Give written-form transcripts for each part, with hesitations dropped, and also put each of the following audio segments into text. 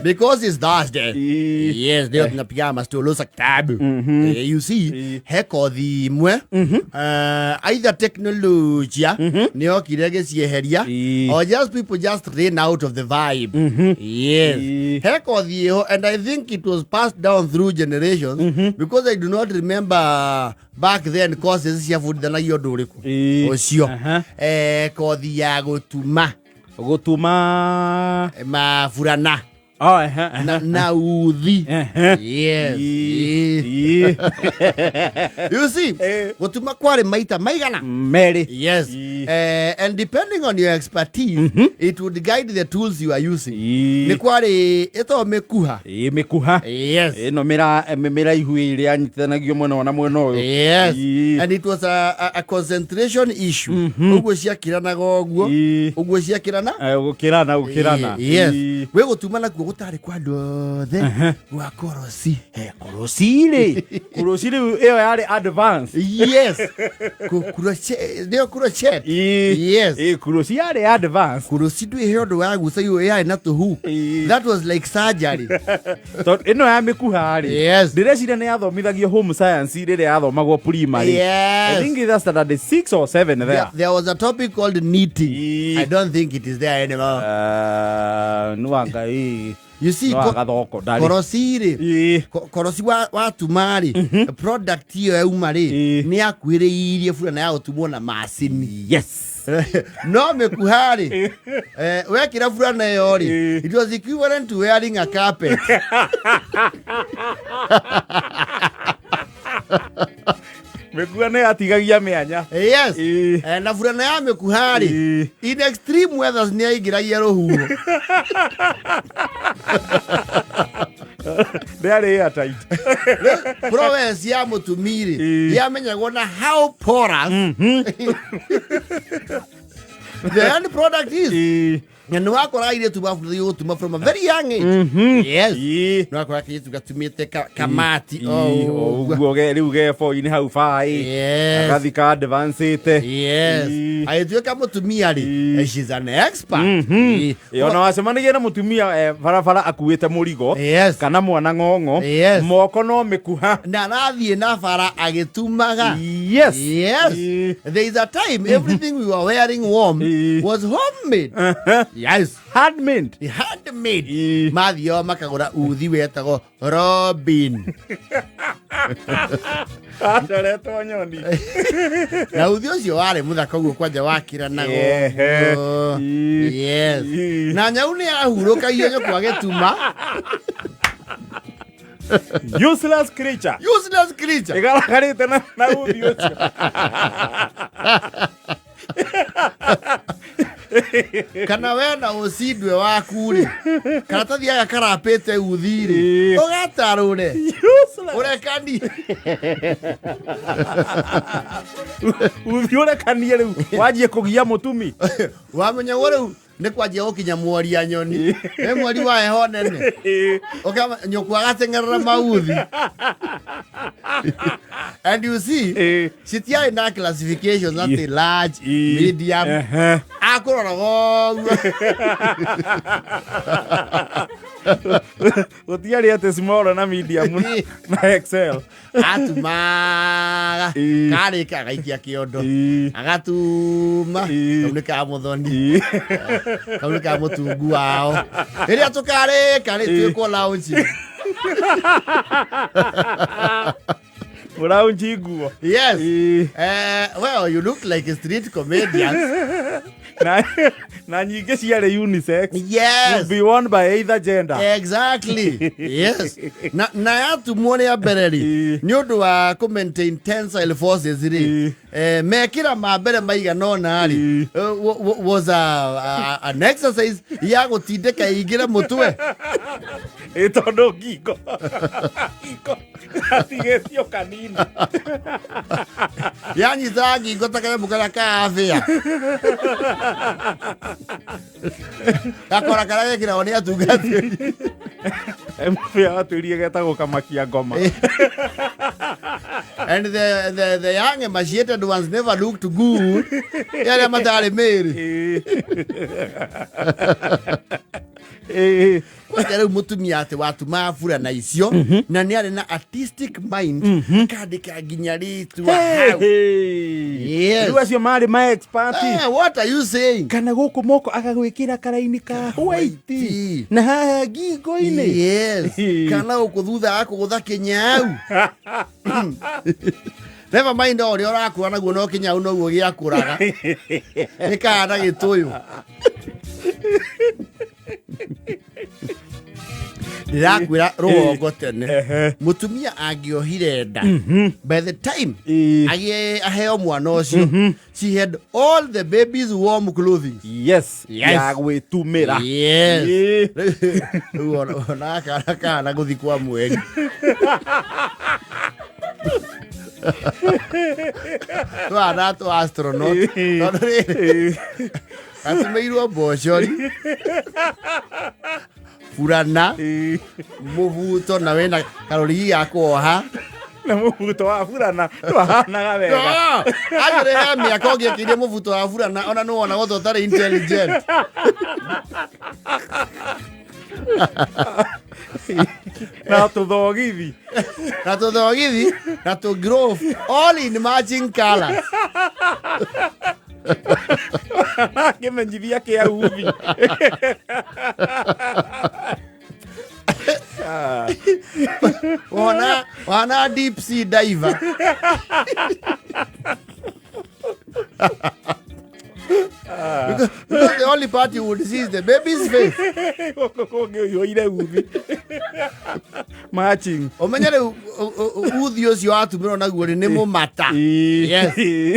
Because it's Thursday. Yes, ndio tunapiga mastolo kitabu. You see, he kothi imwe either teknolojia nĩyokire gĩcieheria or just people just ran out of the vibe. Yes. He kothi ĩho, and I think it was passed down through generations, because I do not remember back then courses ciabundithanagia ũndũ ũrĩkũ ũcio. Kothi ya gũtuma. Gũtuma. Maburana. Oh, ehe, ehe. Na uthi. Yes. You see, gũtuma kwarĩ maita maigana? Merĩ. Yes. And depending on your expertise, it would guide the tools you are using. Nĩ kwarĩ ĩtagwo mĩkuha. Ĩ, mĩkuha. Yes. Ĩno mĩraihu ĩrĩa yanyitithanagio mwena wa na mwena ũyũ. Yes. And it was a concentration issue. Ũguo ciakĩranaga ũguo. Ũguo ciakĩrana. Gũkĩrana gũkĩrana. Yes. Wĩ gũtuma nakuo gũtarĩ kwa andũ othe, gwa korosi. Korosi rĩ, korosi rĩu ĩyo yarĩ advance. Yes. Nĩyo crochet. Yes. Ĩ, korosi yarĩ advance. Korosi ndwĩhe ũndũ wa gucaigwo yarĩ na tũhu. That was like surgery. Tondũ ĩno ya mĩkuha rĩ, ndĩreciria nĩ yathomithagio home science rĩrĩa yathomagwo primary. I think it's standard 6 or 7 there. There was a topic called knitting. I don't think it is there anymore. Nĩ wa Ngai. You see, Nĩ wa gathoko ndarĩ. Korosi rĩ, korosi watuma rĩ, product ĩyo yauma rĩ, nĩ yakuhĩrĩirie burana ya gũtumwo na macini. No mĩkuha rĩ, wekĩra burana ĩyo rĩ, it was equivalent to wearing a carpet. Mĩkuha nĩ yatigagia mĩanya. Yes. Na burana ya mĩkuha rĩ, in extreme weathers nĩ yaingĩragia rũhuho. Ndĩarĩ airtight. Prowess ya mũtumi rĩ, yamenyagwo na how porous the end product is. Na nĩ wakoraga airĩtu mabundithagio gũtuma from a very young age. Yes. Nĩ wakoraga kairĩtu gatumĩte kamati o ũguo. Ũguo rĩu geboinĩ hau baĩ. Agathi ka advance-ĩte. Yes. Agĩtuĩka mũtumia rĩ, she's an expert. Ona wacemanagia na mũtumia barabara akuĩte mũrigo kana mwana ng'ong'o, moko no mĩkuha. Na arathiĩ na bara agĩtumaga. Yes. There is a time everything we were wearing warm was homemade. Yes. Handmade. Handmade. Mathiaga makagũra uthi wetagwo Robin. Acoretwo nyoni. Na uthi ũcio warĩ mũthaka ũguo kwanja wakĩranaga ũguo. Yes. Na nyau nĩ yahurũkagio nyũkwa gĩtuma. Useless creature. Useless creature. Ĩgaragarĩte na uthi ũcio. Kana we na ũcindwe waku rĩ, karatathi gaka karapĩte uthi rĩ, ũgatarũre. Useless. Ũrekani. Uthi ũrekanie rĩu wanjie kũgia mũtumi. Wamenya ũguo rĩu nĩ kwanjia gũkinya mworia nyoni, nĩ mweri wa heho nene. Nyũkwa agateng'erera mauthi. And you see, citiarĩ na classifications atĩ large, medium. Akũroraga ũguo. Gũtiarĩ atĩ small na medium na XL. Atumaga. Karĩka agaikia kĩondo. Agatuma. Kau nĩ ka mũthoni. Kau nĩ ka mũtungu wao. Rĩrĩa tũkarĩka rĩ, twĩkwo lounge. Mũraunji nguo. Yes. Well, you look like a street comedian. Na nyingĩ ciarĩ unisex. Yes. Be worn by either gender. Exactly. Yes. Na yatumwo rĩa mbere rĩ, nĩ ũndũ wa kũ maintain tensile forces rĩ, mekĩra ma mbere maigana ũna rĩ, was an exercise ya gũtindĩka ĩingĩre mũtwe. Ĩ, tondũ ngingo atigĩtio kanini. Yanyitaga ngingo ta kanyamũ karĩa ka abĩa. Gakora karĩa gekĩragwo nĩ atungatĩri. Mũbĩa watwĩrie getagwo kamakia ngoma. And the young emaciated ones never looked good. Arĩa matarĩ mĩrĩ. Kwanja rĩu mũtumia atĩ watumaga burana icio na nĩ arĩ na artistic mind, akandĩka nginya rĩtwa hau. Yes. Rĩu acio marĩ ma expert. Eh, what are you saying? Kana gũkũ moko agagwĩkĩra karaini ka white White. na haha ngingo-inĩ. Yes. Kana gũkũ thutha akũgũtha kĩnyau. Never mind o ũrĩa ũrakũra naguo no kĩnyau noguo gĩakũraga. Nĩ kana gĩtũyũ. Ndĩrakwĩra rũgongo tene mũtumia angĩohire nda, by the time agĩe aheo mwana ũcio, she had all the baby's warm clothing. Yes. Ya gwĩtumĩra. Yes. Ĩĩ. Rĩu ona kana kana gũthi kwa mweri twana twa astronaut, tondũ rĩrĩ gatumĩirwo mbocori, burana, mũbuto na wĩna karũrigi ga kuoha. Na mũbuto wa burana ndwahanaga wega. No, actually he mĩaka ũngĩekĩire mũbuto wa burana ona nĩ wona gũtũ ũtarĩ intelligent. Na tũthogithi. Na tũthogithi na tũ glove, all in matching colors. Kĩmenyithia kĩa uthi. Wana deep sea diver. Because the only part you would see is the baby's face. Gũkũ kũngĩ ũihũire uthi matching. Ũmenye rĩu uthi ũcio watumĩrwo naguo rĩ nĩ mũmata. Yes.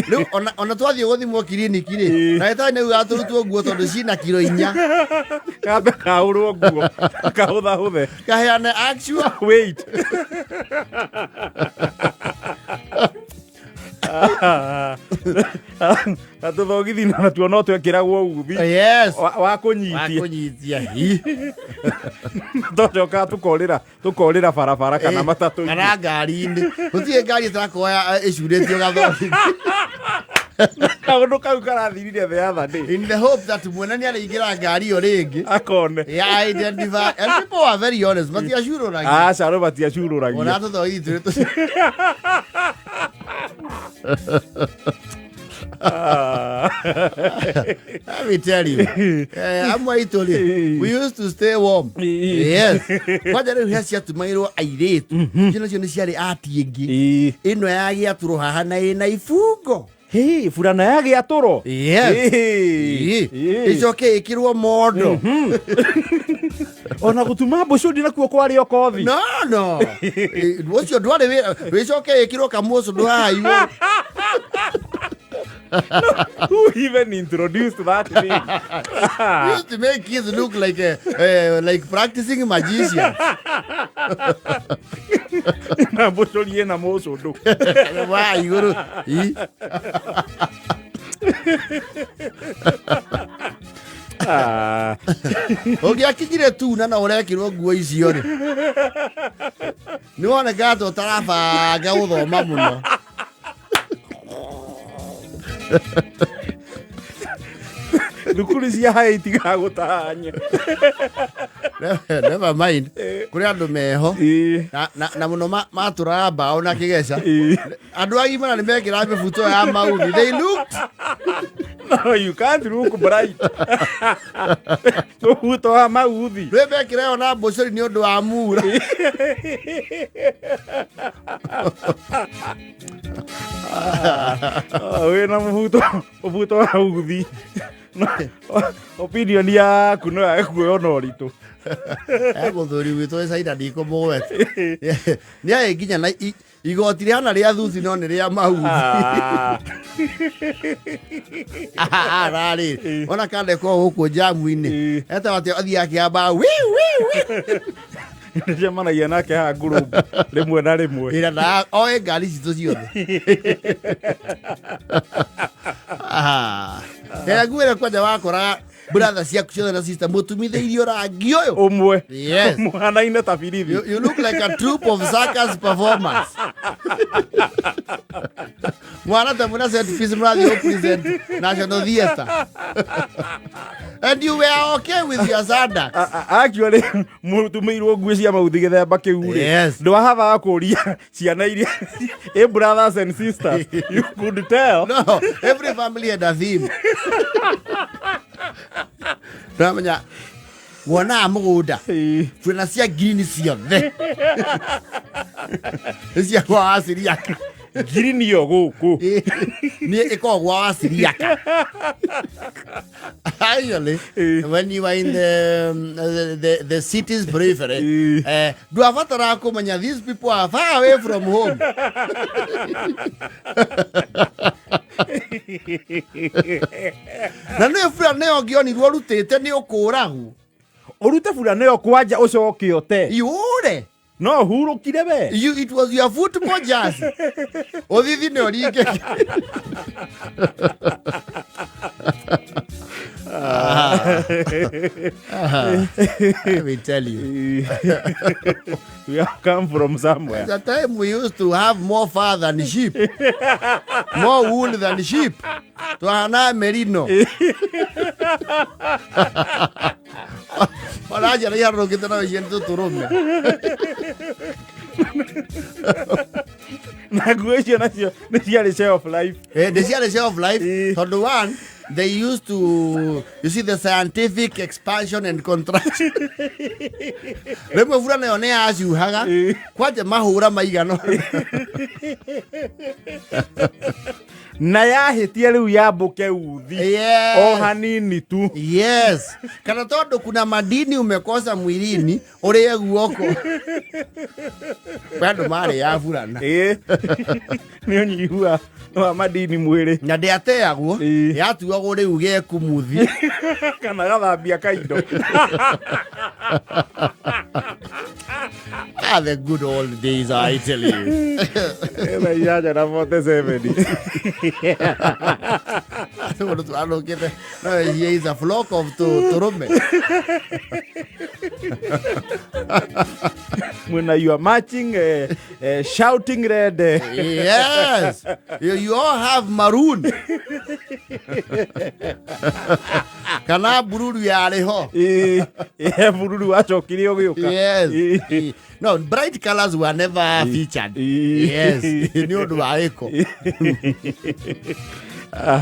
Rĩu ona twathiĩ gũthimwo kiriniki rĩ, ndagĩtarĩ nĩ augaga tũrutwo nguo tondũ cina kiro 4. Kambe kaũrwo nguo kahũthahũthe. Kaheane actual weight. Na tũthogithi natuo no twekĩragwo uthi wa wa wa kũnyitia. Kũnyitia hi. Tũcokaga tũkorĩra barabara kana matatũ. Kana ngari-inĩ, gũtirĩ ngari ĩtakorwo ĩcurĩtio gathogithi. Kaũndũ kau karathirire the other day. In the hope that mwene nĩ arĩingĩra ngari ĩyo rĩngĩ. Akone. Yeah, identify, and people are very honest, matiacurũragia. Aca rũ matiacurũragia. Ona tũthogithi tũrĩ tũ Let me tell you. Amwe aitũ rĩ, we used to stay warm. Yes. Kwanja rĩu he ciatumagĩrwo airĩtu. Icio nacio nĩ ciarĩ ati ĩngĩ. Ĩno ya gĩatũrwo haha na ĩna ibungo. Hĩ, burana ya gĩatũro. Yes. Ĩcoke ĩkĩrwo mondo. Ona gũtuma mbũcũndi nakuo kwarĩ o kothi. No. Ũcio ndwarĩ wĩra. Ĩcoke ĩkĩrwo kamũcũndũ haha igũrũ. Who even introduced that thing? We used to make kids look like practicing magicians. Na mbũcũri ĩna mũcũndũ. Wa igũrũ. Ĩ. Ũngĩakinyire tuna na ũrekĩrwo nguo icio rĩ, nĩ wonekaga ta ũtarabanga gũthoma mũno. Thukuru cia haĩ itigaga gũtanya. Never mind, kũrĩ andũ meho na mũno matũraga mbaũ na kĩgeca. Andũ agima na nĩ mekĩraga mĩbuto ya mauthi, they looked No, you can't look bright. Mũbuto wa mauthi. Rĩ mekĩra ĩyo na mbũcũri nĩ ũndũ wa mura. Wĩna mũbuto wa uthi. No, opinion yaku no yage kuoywo na ũritũ. Mũthuri witũ wĩ caina, ndikũmũgweta, nĩ arĩ nginya na igoti rĩhana rĩa thuthi no nĩ rĩa mauthi. Ararĩ ona kandekwo gũkũ njamu-inĩ etagwo atĩ athiĩ akĩamba wi wi wi. Nĩcemanagia nake haha ngurumbu rĩmwe na rĩmwe. Ĩra na oe ngari citũ ciothe. Nguĩre kwanja wakoraga Brother ciaku ciothe na sister mũtumithĩirio rangi ũyũ. Ũmwe. Yes. Mũhanaine ta birithi. You look like a troupe of circus performers. Mwana ta mwina set piece mrathiĩ gũ present National Theatre. And you were okay with your sandals. Actually mũtumĩirwo nguo cia mauthi gĩthemba kĩu rĩ, ndwahathaga kũria ciana iria ĩ brothers and sisters, you could tell. No, every family had a theme. Ndamenya wonaga mũgũnda burana cia ngirini ciothe nĩ cia kwa waciriaka. Ngirini ĩyo gũkũ. Nĩ ĩkoragwo gwa waciriaka. Actually, when you are in the city's periphery, ndwabataraga kũmenya these people are far away from home. Na nĩ burana ĩyo ũngĩonirwo ũrutĩte nĩ ũkũragwo. Ũrute burana ĩyo kwanja ũcoke ũte. Yũre. No hurũkire we. It was your football jersey. Ũthithi nĩ ũringe. I will tell you. We have come from somewhere. The time we used to have more fur than sheep. More wool than sheep. Twahana merino. Ona njara iharũrũkĩte na icio nĩ tũtũrũme. Na nguo icio nacio nĩ ciarĩ shelf life. Nĩ ciarĩ shelf life. Tondũ one, they used to, you see the scientific expansion and contraction. Rĩmwe bura nayo nĩ yacuhaga. Kwanja mahũra maigana. Na yahĩtia rĩu yambũke uthi. O hanini tu. Yes. Kana tondũ kuna madini umekosa mwilini ũrĩe guoko. Kwĩ andũ marĩ ya burana. Nĩ ũnyihu wa madini mwĩrĩ. Na ndĩateagwo, yatuagwo rĩu gekumuthi. Kana gathambia kaindo. The good old days, I tell you. Thaa 8:47. Mũndũ tũranũkĩte. No, here is a flock of tũrũme. When you are marching, shouting red. Yes. You all have maroon. Kana bururu yarĩ ho. Bururu wacokire ũgĩũka. Yes. No, bright colors were never featured. Yes. Nĩ ũndũ wa gĩko.